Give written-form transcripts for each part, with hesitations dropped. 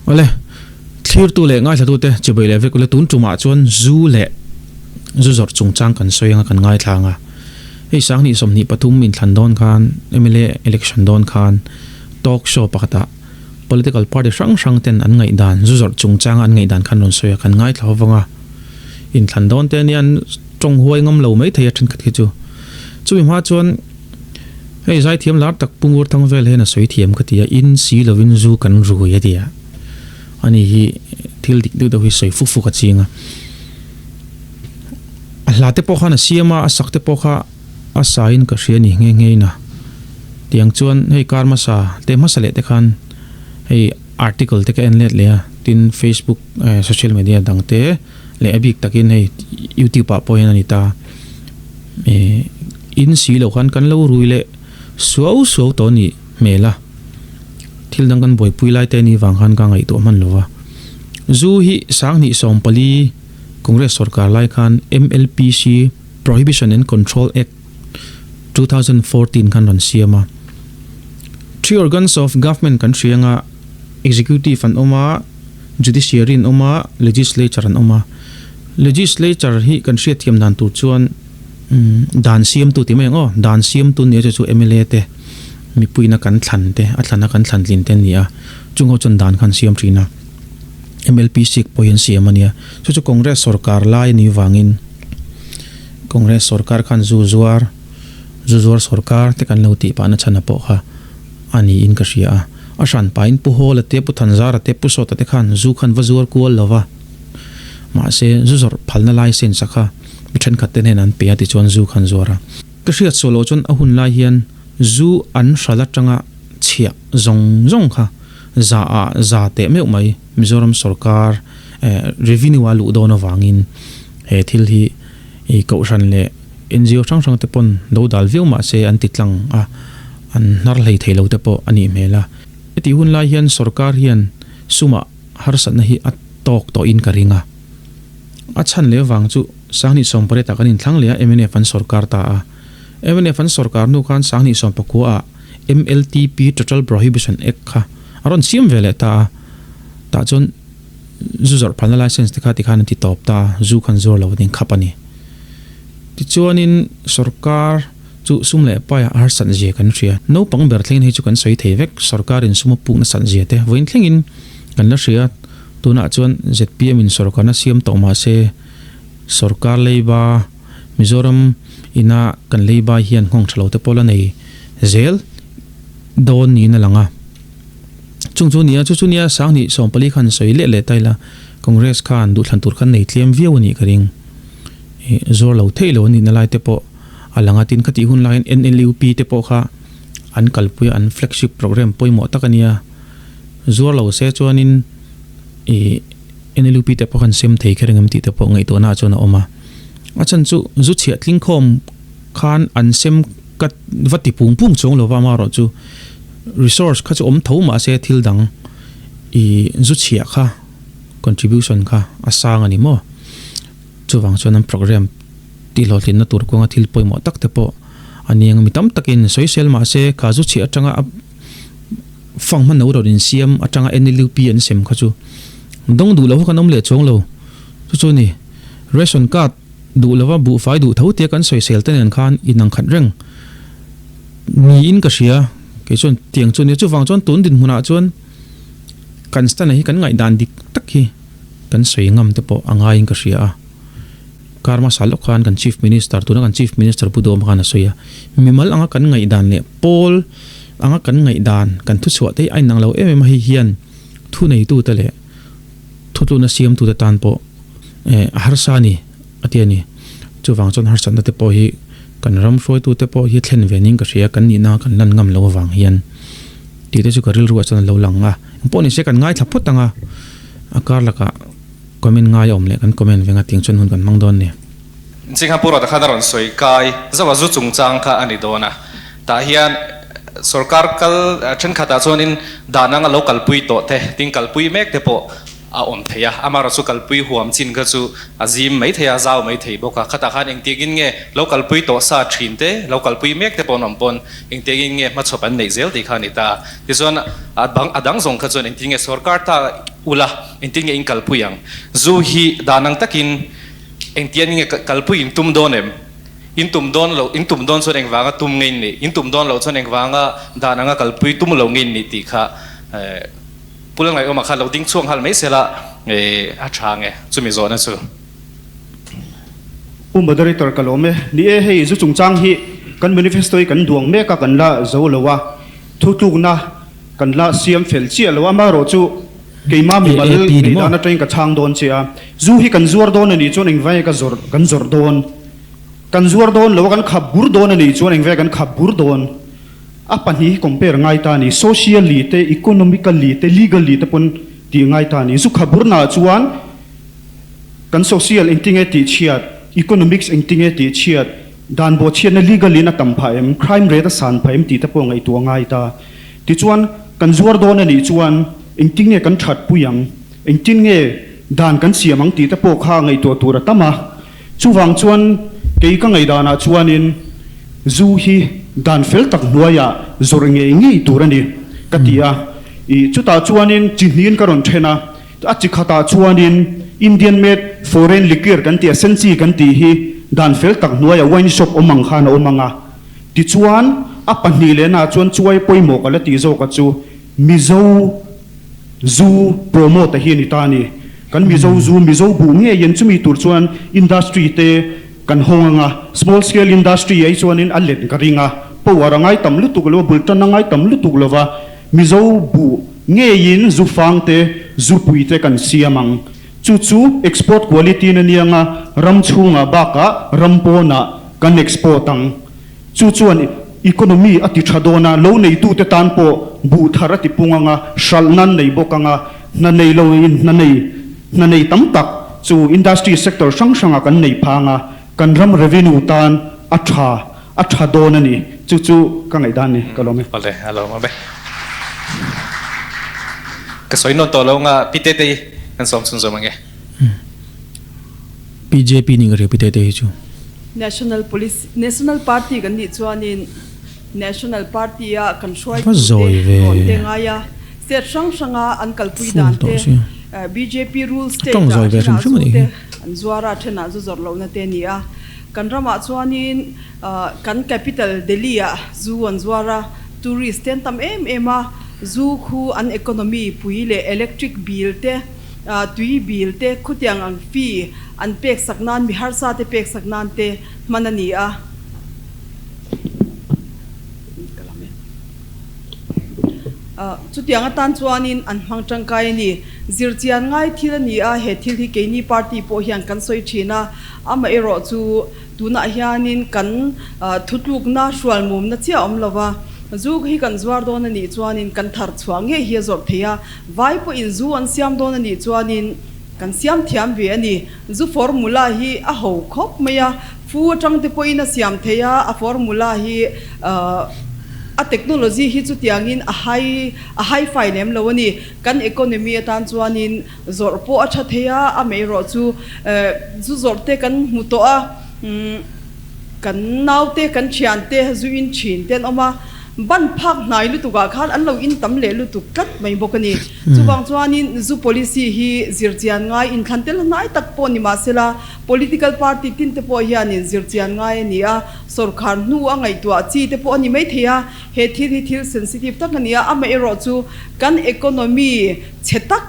Awle, thlirtu leh ngaithlatute chibai leh vek ula tun tumah chuan zu leh zu zawrh chungchang kan sawi anga kan ngaithla ang a. Hei Sanghnih 23 inthlan dawn khan mla election dawn khan talk show pakhatah political party hrang hrang ten an ngaihdan zu zawrh chungchanga an ngaihdan khan rawn sawi a kan ngaithla ho vang a. Inthlan dawn te ania an tawng huai ngam lo mai thei a thenkhat khi chu. Chumi hma chuan Hei zaithiam lar tak Pu Ngurthang vel hian a sawi thiam ka ti a, in si lovin zu kan rui a ti a. Ani hi thil dik deuh deuh hi sawi fuk fuk a ching a. A hla te pawh khan a siam a, a sak te pawh kha a sa in ka hria ni nghe nghe in a. Tiang chuan hei kar hmasa te hmasa leh te khan hei article te ka en let leh a, tin Facebook social media dang te leh a bik takin hei youtube ah pawh hian a ni ta. In si loh khan kan lo rui leh suau suau tawh a nih hmel a, thil dang kan buaipui lai te anih vang khan ka ngaihtuah hman lo va. Zu hi 2014 Congress sorkar lai khan MLPC, Prohibition and Control Act, 2014 khan rawn siam a. Three organs of government kan hria anga Executive an awm a, Judiciary an awm a, Legislature an awm a. Legislature hi kan hriatthiam dan tur chuan dan siamtu tih mai ang aw, dan siamtu nia chu chu mla te mipuiina kan thlan te, a thlana kan thlan tlin te an ni a, chung ho chuan dan kha an siam thin a, MLP sik pawh hi an siam a nia, chu chu Congress sorkar lai a nih vangin Congress sorkar khan zu zuar, zu zuar sorkar te kan lo tih pahna chhana pawh kha a niin ka hria a, a hran pahin Pu Hawla te, Pu Thanzara te, Pu Sawta te khan zu khan va zuar kual lo va. Mahse, zu zawrh phalna license a kha mi thenkhat te hnenah an pe a tichuan zu kha an zuar a. Ka hriat suah loh chuan a hun lai hian zu an hral atanga chhiah zawng zawng kha za ah za teh meuh mai Mizoram sorkar revenue a luh dawn avangin he thil hi kohhran leh NGO hrang hrang te pawn do dal viau mahse an ti tlang a, an hnar hlei thei lo te pawh a nih hmel a. Heti hun lai hian sorkar hian sumah harsatna hi a tawk tawhin ka ring a. A chhan leh vang chu 2018 ah kan inthlang leh a, mnf an sawrkar ta a. Mnf an sawrkar hnu khan 2019 ah MLTP Total Prohibition Act kha a rawn siam ve leh ta a. Tah chuan zu zawrh phalna license te kha tikhan an ti tawp ta a, zu khan zuar lo an inkhap a ni. Tichuanin sawrkar chu sum leh paiah a harsat zia kan hria. Naupang ber thlengin hei chu kan sawi thei vek, sawrkarin sum a pukna sat zia te vawiin thlengin kan la hria. Tunah chuan zpm in sawrkarna siam tawh mah se sawrkar leiba Mizoram ina kan leiba hian nghawng tha lo te pawh la nei zel dawn niin a lang a. Chung chu nia, chu chu nia 2014 khan sawi leh leh ta ila Congress khan duhthlan tur khan nei tlem viau a nih ka ring. Zuar lo theih lo a nihna lai te pawh a lang a, tin khatih hun laiin NLUP te pawh kha an kalpui a, an flagship programme pawimawh tak a nia. Zuar lo se chuanin ih NLUP te pawh khan sem thei kher engem tih te pawh ngaihtuahna ah chuan a awm a. A chhan chu zu chhiah tling khawm khan an sem ka va ti pung pung chuang lo va amaherawh chu resource kha chu awm tho mahse thil dang ih zu chhiah kha contribution kha a sang a ni maw. Chuvang chuan an programme tihhlawhtlinna tur kawnga thil pawimawh tak te pawh a ni ang. Mi tam takin sawisel mah se kha zu chhiah atanga a fang hman lo rawn insiam atanga NLUP an sem kha chu dawng duh lo kha kan awm leh chuang lo. Chu chu ni ration card duh lova buhfai duh tho tia kan sawisel te nen khan inang khat reng niin ka hria. Kei chuan tiang chu a nia. Chuvang chuan tun dinhmunah chuan kan stand ah hi kan ngaihdan dik tak hi. Kan sawi ngam te pawh a ngaiin ka hria a, kar hmasa lawk khan kan Chief Minister, tuna kan Chief Minister Pu Duhawm khan a sawi a, mimal anga kan ngaihdan leh pawl anga kan ngaihdan, kan thuchhuah te hi a inang lo em em a, hei hian thuneitute leh thutluna siamtute tan pawh a harsa a ni a ti a ni. Chuvang chuan harsatna te pawh hi kan ram hruaitute pawh hi thlen ve niin ka hria, kan nihna kan lan ngam loh avang hian tih te chu ka rilruah chuan a lo lang a, engpawh nise kan ngaithla phawt ang a. A kar lakah comment ngai a awm leh kan comment veng a tiang chuan hun kan hmang dawn ni. Singapore ah khan a rawn sawi kai zauh a zu chungchang kha a ni dawn a, tah hian sorkar kal thenkhatah chuanin dan anga lo kalpui tawh te, tin kalpui mek te pawh a awm thei a, amaherawhchu kalpui huam chin kha chu a zim mai thei a, zau mai thei bawk a, khatah khan engtiangin nge lo kalpui tawh sa thin te, lo kalpui mek te pawh an awm pawn engtiangin nge hmachhawp an neih zel tih kha a ni ta. Tichuan a bang a dang zawng kha chuan engtin nge sorkar ta ula, engtin nge in kalpui ang? Zu hi dan ang takin engtian nge kalpui in tum dawn em? In tum dawn loh, in tum dawn chuan engvanga tum nge in nih? In tum dawn loh chuan engvanga dan anga kalpui tum lo nge in nih tih kha Pu Lalngaihawma kha lo ding chhuak nghal mai sela a tha nge chumi zawhna chu. Pu Moderator ka lawm e. Ni e, hei zu chungchang hi kan manifesto hi kan duang mek a, kan la zo lo a, thutlukna kan la siam fel chiah lo a, amaherawh chu keimah mimal ngaihdan atangin ka chhang dawn che a, zu hi kan zuar dawn a nih chuan engvai ka zawrh kan zawrh dawn, kan zuar dawn lo a kan khap bur dawn a nih chuan engvai kan khap bur dawn. A pahnih hi compare ngai ta a ni, socially te, economically te, legally te pawn tih ngai ta a ni. Zu khaburnaah chuan kan social engtinge tih chhiat, economics engtinge tih chhiat, dan bawhchhiatna legally in a tam phah em, crime rate a san phah em tih te pawh ngaihtuah ngai ta. Tichuan kan zuar dawn a nih chuan engtinge kan that pui ang, engtin nge dan kan siam ang tih te pawh kha ngaihtuah tur a tam a. Chuvang chuan kei ka ngaihdanah chuanin zu hi dan fel tak hnuaiah zawrh ngei ngei tur a ni ka ti a. Ih chutah chuanin chi hniin ka rawn then a, a chi khatah chuanin Indian made foreign liquor kan tih a senchi kan tih hi dan fel tak hnuaiah wine shop awm ang khan a awm ang a. Tichuan a pahnih lehnaah chuan chuai pawimawh ka la tih zawka chu Mizo Zu promote hi a ni ta a ni. Kan Mizo zu, Mizo buh ngeiin chumi tur chuan industry te kan hawng ang a, small scale industry ai chuanin a let ka ring a, power a ngai tam lutuk lo a, bul tan a ngai tam lutuk lo va, Mizo buh ngeiin zu fang te, zu pui te kan siam ang. Chu chu export quality na nia nga, ram chhungah bakah ram pawnah kan export ang. Chu chuan economy a ti tha dawn a, lo neitute tan pawh buh thar a ti pung ang a, hralh nan nei bawk ang a, hna nei lo in hna nei hna nei tam tak chu industry sector hrang hrangah kan nei phang a, kan ram revenue tan a tha a tha dawn a ni. Chu chu ka ngaihdan ni, ka lawm e. Awle, a lawm awm e. Ka sawi nawn tawh lo nga Pi Tetei kan sawm chhun zawm ang e. BJP nih ka hria Pi Tetei hi chu. National Police National Party kan nih chuanin National Party a kan Va hruaitute zawi ve. rawn te ngai a, state hrang hranga an kalpui Full dan tawh te, sia. Bjp rule A state tawng ah zawi ve hrim thenah hrim zu a nih te hi. an zuar a, thenah zu zawrh lohna te a ni a. Kan ramah chuanin kan capital Delhi ah zu an zuar a, tourist te an tam em em a, zu khu an economy pui leh electric bill te, Tui bil te khutiang ang fee an pek sak nan mi harsa te pek sak nan te hman a ni a. Chutiang atan chuanin an hmang tangkai a ni. Zirchian ngai thil a ni a, he thil hi keini party pawh hian kan sawi thin a, amaherawh chu Tunah hianin kan thutlukna hrualmumna chiah a awm lo va, zu hi kan zuar dawn a nih chuanin kan thar chhuah ngei hi a zawrh thei a, vai pawhin zu an siam dawn a nih chuanin kan siam thiam ve a ni. Zu formula hi a ho khawp mai a, fu atang te pawhin a siam thei a, a formula hi a technology hi chutiangin a high a hi-fi lem lo a ni. Kan economy atan chuanin Zawrh pawh a tha thei a, amaherawh chu zu zawrh te kan hmu tawh a, kan naute kan thiante zu in thin te an awm a, ban phak hnai lutuk ah khan an lo in tam leh lutuk tlat mai bawk a ni. Chuvang chuanin zu policy hi zirchian ngai inthlan tel hnai tak pawh ni mahsela political party tin te pawh hianin zirchian ngai a ni a, sawrkhar hnu a ngaihtuah chi te pawh a ni maithei a, he thil hi thil sensitive tak a ni a, amaherawh chu kan economy Chhe tak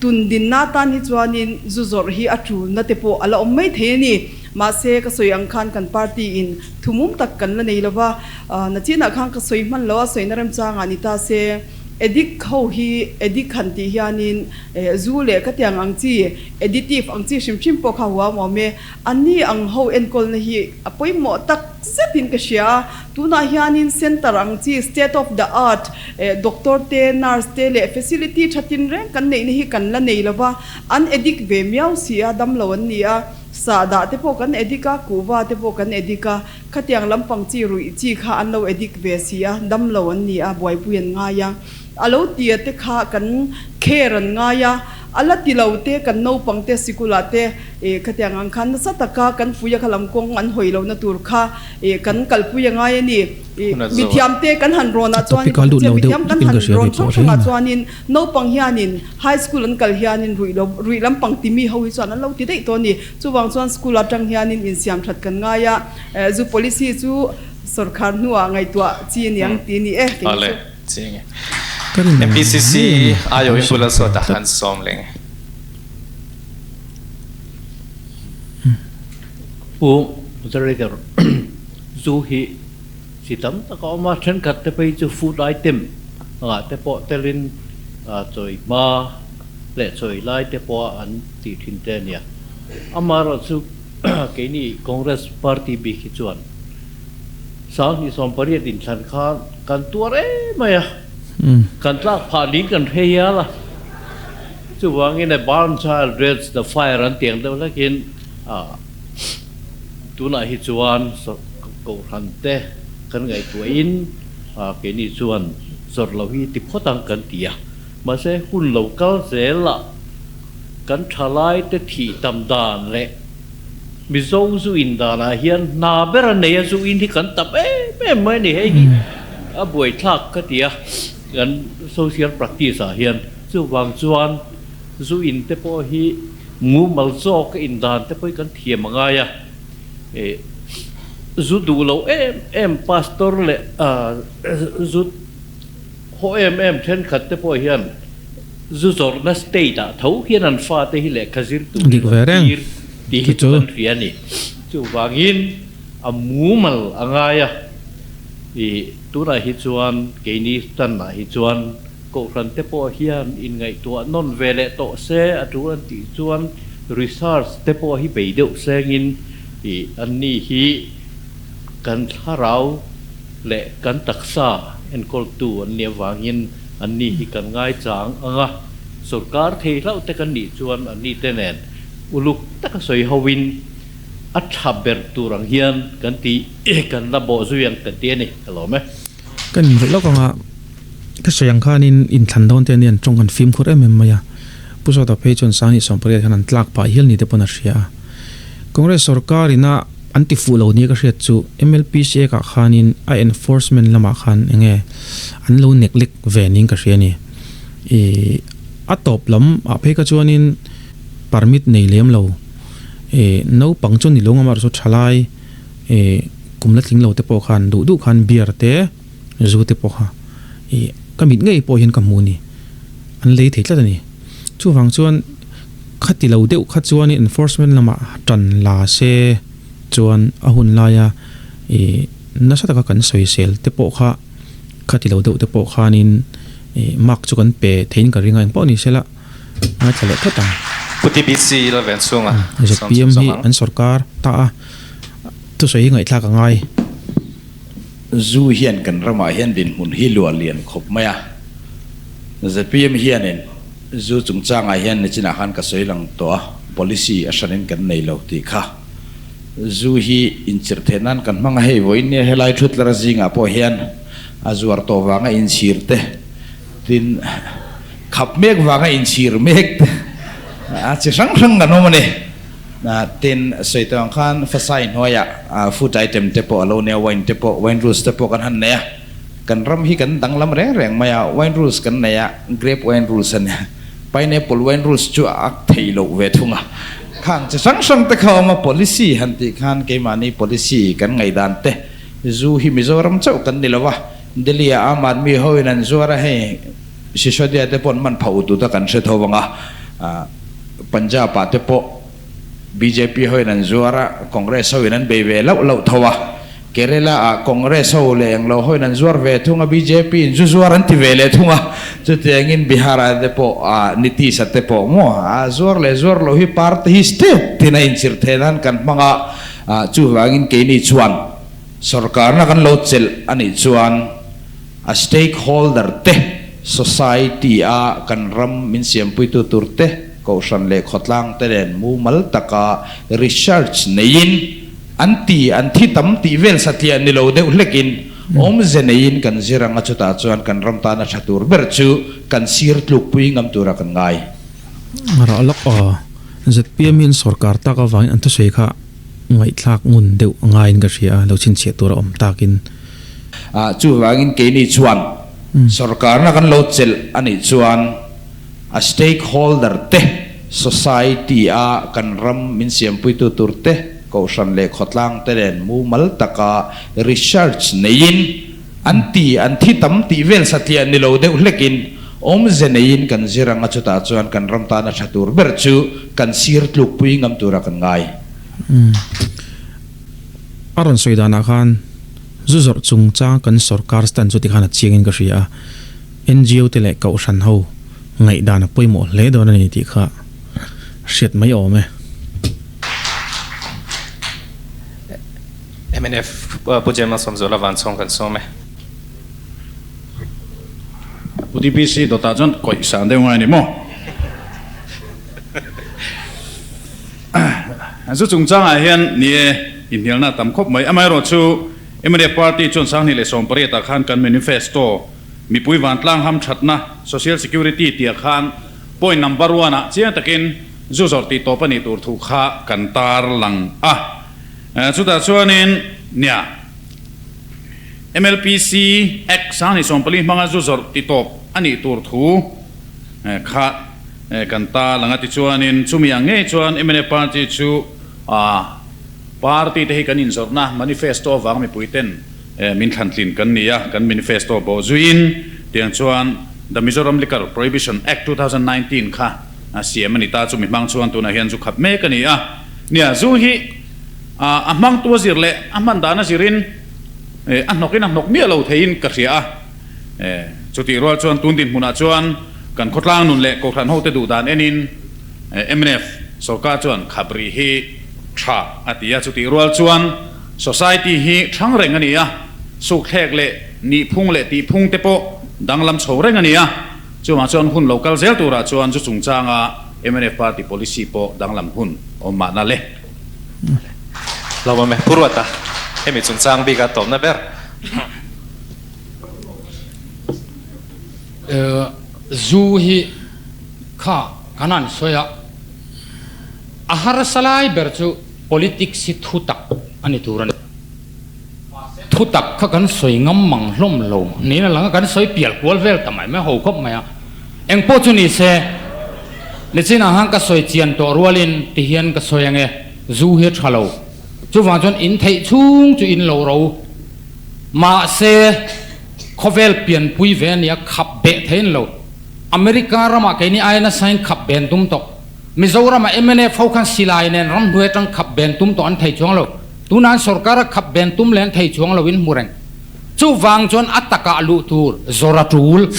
tun dinna atan hi chuanin zu zawrh hi a tulna te pawh a la awm mai thei a ni. Mahse, ka sawi ang khan kan party in thumum tak kan la nei lo va, nachinah khan ka sawi hman lo a, sawina remchangah ni ta se, addict ho hi addict han tih hianin zu leh ka tiang ang chi additive ang chi hrim hrim pawh kha huam awm e. Anni ang ho enkawlna hi a pawimawh tak zetin ka hria a. Tunah hianin centre ang chi state of the art doctor te, nurse te leh facility tha tinreng kan neihna hi kan la nei lova, an addict ve miau si a, damlo an ni a, sahdah te pawh kan addict a, kuhva te pawh kan addict a, khatiang lampang chi ruih chi kha an lo addict ve si a, damlo an ni a, buaipui an ngai a, a lo tia te kha kan care an ngai a. A la ti lo te kan naupang te sikulah te khatiang ang khan nasa taka kan fuia kha lam kawng an hawi lohna tur kha kan kalpui a ngai a ni. Mithiam te kan han rawn ah chuanin pakhat mithiam kan han rawn hrang hrang ah chuanin naupang hianin high school an kal hianin ruih lo ruih lampang timi ho hi chuan an lo ti daih tawh a ni. Chuvang chuan school atang hianin insiam that kan ngai a, zu policy chu sorkar hnuah ngaihtuah chi a niang ti a ni e kei chu. Chiang e. MPCC aiawh in bula sawt a han sawm leh nge. Pu Moderator, zu hi chi tam tak a awm a, thenkhat te phei chu food item angah te pawh telin chawi hma leh chawi lai te pawha an tih thin te a nia. Amaherawhchu keini Congress party bik hi chuan 2018 inthlan khan kan tuar em mai a, kan tlak phah niin kan hre hial a, chuvangin a burn child dreads the fire an tih ang deuh hlekin tunah hi chuan kohhran te kan ngaihtuahin keini chuan zawrh loh hi ti phawt ang kan ti a, mahse hun lo kal zelah kan thalai te thih tam dan leh Mizo zu in danah hian hna ber a nei a, zu in hi kan tam em em mai a ni. Hei hi a buaithlak ka ti a, kan social practice ah hian. Chuvang chuan zu in te pawh hi mumal zawk a in dan te pawh hi kan thiam a ngai a. Zu duh lo em em pastor leh zu haw em em thenkhat te pawh hian zu zawrhna state ah tho hian an fate hi lehkha zir tur Dik ve reng tir tih hi chu kan hria a ni. Chuvangin a mumal a ngai a, ih tunah hi chuan keini stanah hi chuan kohhran te pawh hian inngaihtuah nawn ve leh tawh se a tul an tih chuan research te pawh hi bei deuh sengin ih anni hi kan thlarau leh kan taksa enkawltu an nih avangin anni hi kan ngaichang ang a, sorkar thei hlauh te kan nih chuan anni te nen uluk taka sawi hoin a tha ber tur ang hian kan ti kan la bawh zui ang kan ti a ni, ka lawm e. Ka inrawlh lawk anga ka sawi ang khanin inthlan dawn te anian tawng kan fimkhur em em mai a, Pu Sawta phei chuan 2018 khan an tlak pah hial ni te pawn a hria a, Congress sorkar ina An ti fuh lo nia ka hriat chu MLPCA kah khanin a enforcement lamah khan enge an lo neglect ve niin ka hria a ni. Ih a tawp lam ah phei kha chuanin permit nei lem lo ih naupang chu ni lo ngam erawh chu thalai ih kum la tling lo te pawh khan duh duh khan beer te zu te pawh kha ih ka mit ngei pawh hian ka hmu a ni. An lei thei tlat a ni. Chuvang chuan Khati lo deuh kha chuan enforcement lamah tan la se chuan a hun laia ih nasa taka kan sawisel te pawh kha khati lo deuh te pawh khanin ih mark chu kan pe theiin ka ring a engpawh ni sela ngaithla leh phawt ang. Pu TBC la ven chhunga ZPM hi an sorkar ta a thusawi hi ngaihthlak a ngai. Zu hian kan ramah hian dinhmun hi luah lian khawp mai a, ZPM hianin Zu chungchangah hian nichinah khan ka sawi lang tawh a, policy a hranin kan nei lo tih kha. Zu hi inchirh theih nan kan hmang a, hei vawiin nia helai thutlar zingah pawh hian a zuar tawh vanga inchhir te, tin khap mek vanga inchhir mek te a chi hrang hrang kan awm a ni. Tin, sawi tawh ang khan fasai hnuaiah food item te pawh a lo nia, wine te pawh, wine rules te pawh kan han nei a. Kan ram hi kan danglam reng reng mai a, wine rules kan nei a, grape wine rules a nia, pineapple wine rules chu a ak thei loh ve thung a. Khang chi hrang hrang te kha a awm a, policy han tih khan keimahni policy kan ngaihdan te, zu hi Mizoram chauh kan ni lo a, Delhi ah Aam Aadmi ho in an zuar a, hei Sisodia te pawh an man phah ut ut a kan hre tho vang a, Punjab ah te pawh bjp ho in an zuar a, Congress ho in an bei ve lauh lauh tho a. Kerala ah Congress ho leh englo ho in an zuar ve thung a, bjp in zu zuar an ti ve leh thung a, chutiangin Bihar ah te pawh ah Nitish a te pawh maw a zuar leh zuar loh hi party hi state tin a inchirh theih nan kan hmang a, ah chuvangin keini chuan sorkarna kan lo chelh a nih chuan a stakeholder te society a kan ram min siampuitu tur te kohhran leh khawtlang te nen mumal taka research neiin An ti, an thi tam tih vel satliah ni lo deuh hlekin awmze neiin kan zir ang a, chutah chuan kan ram tana tha tur ber chu kan sir tlukpui ngam tura kan ngai. Rah lawk aw. ZPM hian sorkar tak avangin an thusawi kha ngaihthlak ngun deuh a ngaiin ka hria a, lo chhinchhiah tur a awm takin. Chuvangin keini chuan sorkarna kan lo chelh a nih chuan a stakeholder te, society a kan ram min siampuitu tur te, kohhran leh khawtlang te nen mumal taka research neiin, An ti, an thi tam tih vel satliah ni lo deuh hlekin awmze neiin kan zir ang a, chutah chuan kan ram tana tha tur ber chu kan sir tlukpui ngam tura kan ngai. Umm. A rawn sawi danah khan zu zawrh chungchang kan sorkar stand chu tikhan a chiangin ka hria a, NGO te leh kohhran ho ngaihdan a pawimawh hle dawn a ni tih kha hriat mai awm e. Mnf Pu James Sawmzuala Vanchhawng kan sawm e. Pu DPC dawtah chuan kawih san deuh ngai a ni maw? Zu chungchangah hian ni e, inhnialna a tam khawp mai. Amaherawhchu mnf party chuan 2018 ah khan kan manifesto mipui vantlang hamthatna, social security, tih ah khan point number one ah chiang takin zu zawrh tih tawp a nih tur thu kha kan tarlang a. Chutah chuanin nia MLPC Act 2014 hmanga zu zawrh ti tawp a nih tur thu kha kan ta lang a. Tichuanin chumi ang ngei chuan mnf party chu party te hi kan inzawrhna manifesto avang mipuiten min thlantlin kan ni a, kan manifesto bawh zuiin tiang chuan The Mizoram Liquor Prohibition Act 2019 kha siam a ni ta. Chumi hmang chuan tunah hian zu khap mek a ni a. Nia, zu hi a hmangtu a zir leh a hman dan a zirin a hnawkin a hnawk miah lo theiin ka hria a. Chutih rual chuan tun dinhmunah chuan kan khawtlang nun leh kohhran hote duh dan enin mnf sorkar chuan khap rih hi tha a ti a. Chutih rual chuan society hi thang reng a ni a, sukthlek leh nihphung leh tihphung te pawh danglam chho reng a ni a. Chuvang chuan hun lo kal zel turah chuan zu chungchanga mnf party policy pawh danglam hun awm mahna le. Lo awm e, Pu Ruata, hemi chungchang bika tawpna ber. Zu hi kha kan han sawi a, a harsa lai ber chu politics hi thu tak a ni tur a ni. Thu tak kha kan sawi ngam mang hlawm lo niin a lang a, kan sawi pial kual vel ta mai mai ho khawp mai a. Eng pawh chu ni se, nichinah khan ka sawi chian tawh rualin ti hian ka sawi ange, zu hi a tha lo. Chuvang chuan in theih chhung chu in lo ro. Mahse, khawvel pianpui ve a nia, khap beh thei an lo. America ramah keini aia nasain khap ben tum tawh. Mizoramah mnf ho khan silai nen ramhnuai atang khap ben tum tawh an thei chuang lo. Tunah an sorkar a khap ben tum leh an thei chuang lo in hmu reng. Chuvang chuan a takah luh tur zawr a tul.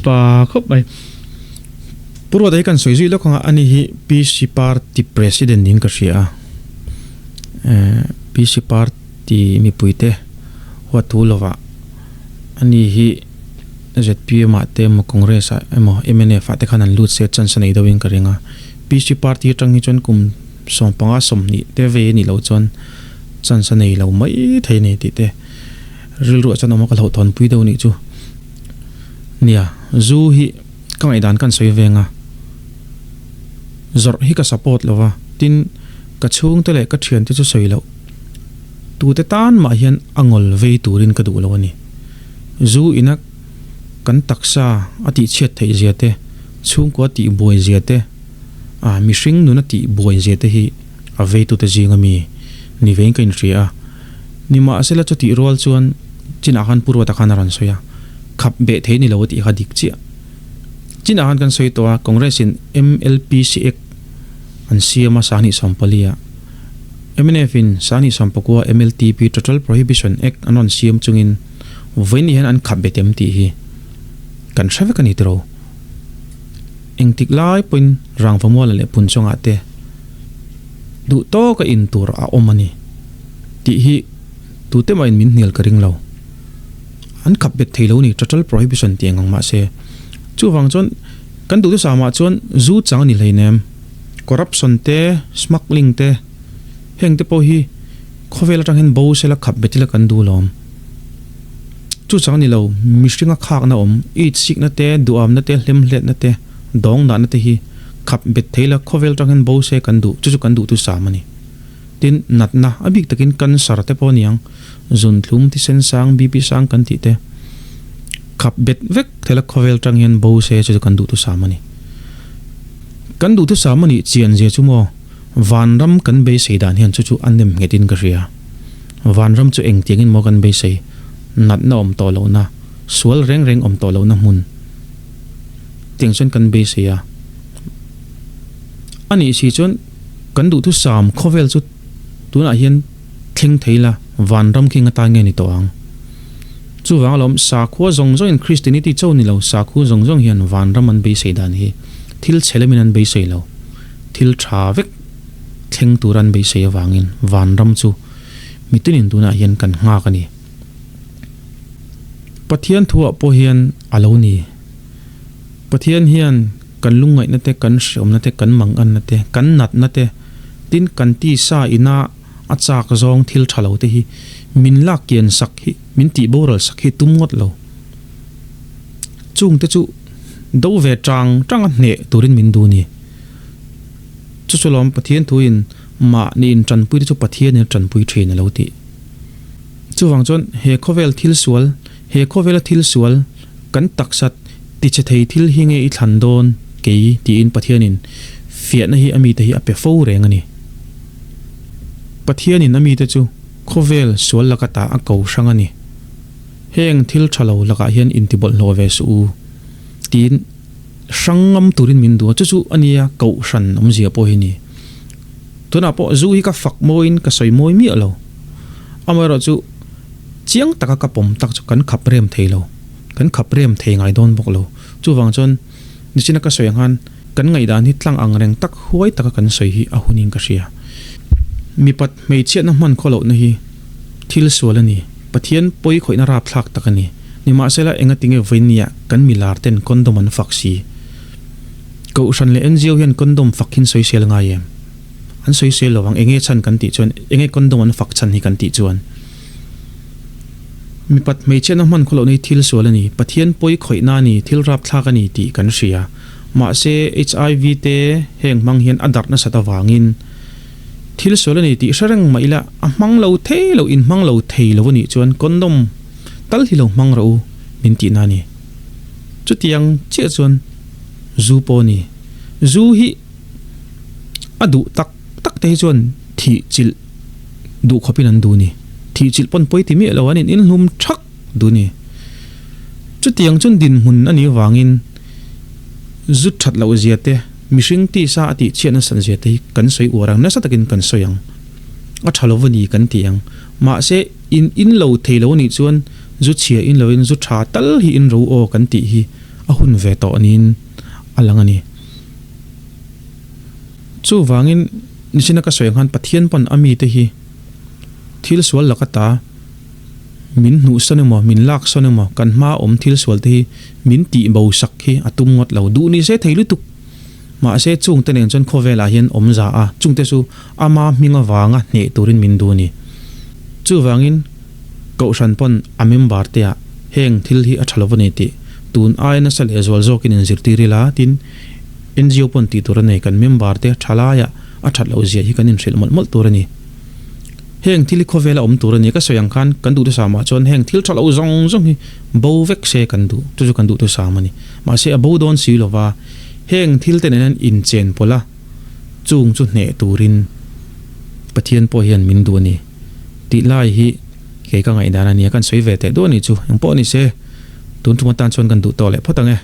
Pa khawp mai. Pu Ruata hi kan sawi zui lawk ang a, ani hi PC Party President niin ka hria a. PC Party mipuite huat thu lovah ani hi zpm ah te emaw Congress ah emaw mnf ah te khan an lut se chance a nei deuhin ka ring a. PC party atang hi chuan kum 15 20 te vei a nih loh chuan chance a nei lo mai thei a ni tih te rilru ah chuan awm a ka hlauhthawn pui deuh nih chu. Nia, zu hi ka ngaihdan ka an sawi veng a, zawrh hi ka support lo va, tin ka chhungte leh ka thiante chu sawi loh tute tan mah hian a ngawl vei turin ka duh lo a ni. Zu ina kan taksa a tihchhiat theih zia te, chhungkua tih buai zia te, ah mihring nuna tih buai zia te hi a veitute zinga mi ni vein ka inhria a. Nimahsela chutih rual chuan chinah khan Pu Ruata khan a rawn sawi a, khap beh thei ni lo a tih kha dik chiah. Chinah khan kan sawi tawh a, Congress in MLPC Act an siam a 2014 ah, mnf in 2019 MLTP Total Prohibition Act an rawn siam chungin vawiin ni hian an khap bet em tih hi kan hre vek a ni tiro. Engtik lai pawhin Rangvamuala leh Punchawngah te duh tawka in tur a awm a ni tih hi tute mahin min hnial ka ring lo. An khap bet thei lo ni, total prohibition tih ang ang mahse. Chuvang chuan kan duhthusam ah chuan zu chang a ni hleinem. Corruption te, smuggling te, heng te pawh hi khawvel atang hian bo sela khap bet ila kan duh lawm. Chu chang ni lo, mihringa khakna awm, itsikna te, duhamna te, hlemhletna te, dawngdahna te hi khap bet thei la khawvel tang hian bo se kan duh, chu chu kan duhtu sam a ni. Tin, natna, a bik takin cancer te pawh a ni ang, zunthlum, thisen sang, BP sang kan tih te khap bet vek thei la khawvel tang hian bo se chu chu kan duhtu sam a ni. Kan duhtu sam a nih chian zia chu maw, vanram kan beisei dan hian chu chu a nem nghetin ka hria. Vanram chu engtiangin maw kan beisei? Natna awm tawh lohna, sual reng reng awm tawh lohna hmun tiang chuan kan beisei a. A nih si chuan kan duhthusam khawvel chu tunah hian thleng thei la, vanram khi ngatan nge ni tawh ang? Chuvang alawm sakhua zawng zawngin Christianity cho ni lo, sakhua zawng zawng hian vanram an beisei dan hi thil chhe lamin an beisei lo, thil tha vek. Thleng tur an beisei avangin vanram chu mitinin tunah hian kan nghak a ni. Pathian thuah pawh hian a lo ni. Pathian hian kan lungngaihna te, kan hreawmna te, kan manganna te, kan natna te, tin kan tisa ina a chak zawng thil tha lo te hi min lak kian sak hi, min tih boral sak hi tum ngawt lo. Chungte chu do ve tang tanga hneh turin min duh a ni. Chu chu lawm Pathian thuin mahni in tanpui te chu Pathian in a tanpui thin a lo tih. Chuvang chuan he khawvel thil sual, he khawvela thil sual kan taksa tichhe thei thil hi nge i thlan dawn kei tiin Pathian in fiahna hi a mite hi a pe fo reng a ni. Pathian in a mite chu khawvel sual laka ta a ko hrang a ni. Heng thil tha lo lakah hian intibawlhhlawh ve suh u tiin. Hrang ngam turin min duh a, chu chu a nia kohhran awmzia pawh hi ni. Tunah pawh zu hi ka fak mawiin ka sawi mawi miah lo. Amaherawh chu chiang taka ka pawm tak chu kan khap rem thei lo, kan khap rem thei ngai dawn bawk lo. Chuvang chuan nichina ka sawi ang khan kan ngaihdan hi tlang ang reng tak huai taka kan sawi hi a hunin ka hria. Mipat hmeichhiatna hman khaw lohna hi thil sual a ni, Pathian pawi khawihna rapthlak tak a ni. Nimahsela, engatinge vawinia kan milar ten condom an fak si? Kohhran leh NGO hian condom fak hin sawisel ngai em? An sawisel lo ang, enge chhan kan tih chuan, enge condom an fak chhan hi kan tih chuan? Mipat hmeichhiatna hman khaw lohna hi thil sual a ni, Pathian pawi khawihna a ni, thil rapthlak a ni tih kan hria. Mahse, HIV te heng hmang hian a darh nasat avangin thil sual a ni tih hre reng mah ila, a hmang lo thei lo, inhmang lo thei lo a nih chuan condom Tal hi lo hmang rawh u min tihna a ni. Chutiang chiah chuan zu pawh a ni. Zu hi a duh tak tak te hi chuan thih chilh duh khawpin an duh a ni. Thih chilh pawn pawi ti miah lo an inhlum thak duh a ni. Chutiang chuan dinhmun a nih avangin zu that loh zia te, mihring tisa a tih chhiat nasat zia te hi kan sawi uar ang, nasa takin kan sawi ang. A tha lo va ni kan ti ang. Mahse. In in lo thei lo anih chuan zu chhia in loin zu tha tal hi in ro aw kan tih hi a hun ve tawh niin a lang a ni. Chuvangin nichina ka sawi ang khan Pathian pawn a mite hi thil sual laka ta min hnuhsawn emaw min laksawn emaw kan hma awm thil sual te hi min tih bo sak hi a tum ngawt lo duh ni se thei lutuk. Mahse chungte nen chuan khawvelah hian awm za a, chungte chu ama hming avanga hneh turin min duh a ni. Chuvangin Kohhran pawn a member te ah heng thil hi a tha lo a ni tih tun aia nasa leh zual zawkin inzirtir ila tin NGO pawn tih tur a nei kan member te tha laiah a that loh zia hi kan inhrilh mawlh mawlh tur a ni. Heng thil hi khawvela awm tur a ni. Ka sawi ang khan kan duhthusam ah chuan heng thil tha lo zawng zawng hi bo vek se kan duh, chu chu kan duhthusam a ni. Mahse a bo dawn si lova heng thil te nen hian inchen pawlh a, chung chu hneh turin Pathian pawh hian min duh a ni tih lai hi kei ka ngaihdan a nia, kan sawi ve teh duh a nih chu. Engpawh ni se, tun tum atan chuan kan duh tawh leh phawt ang e.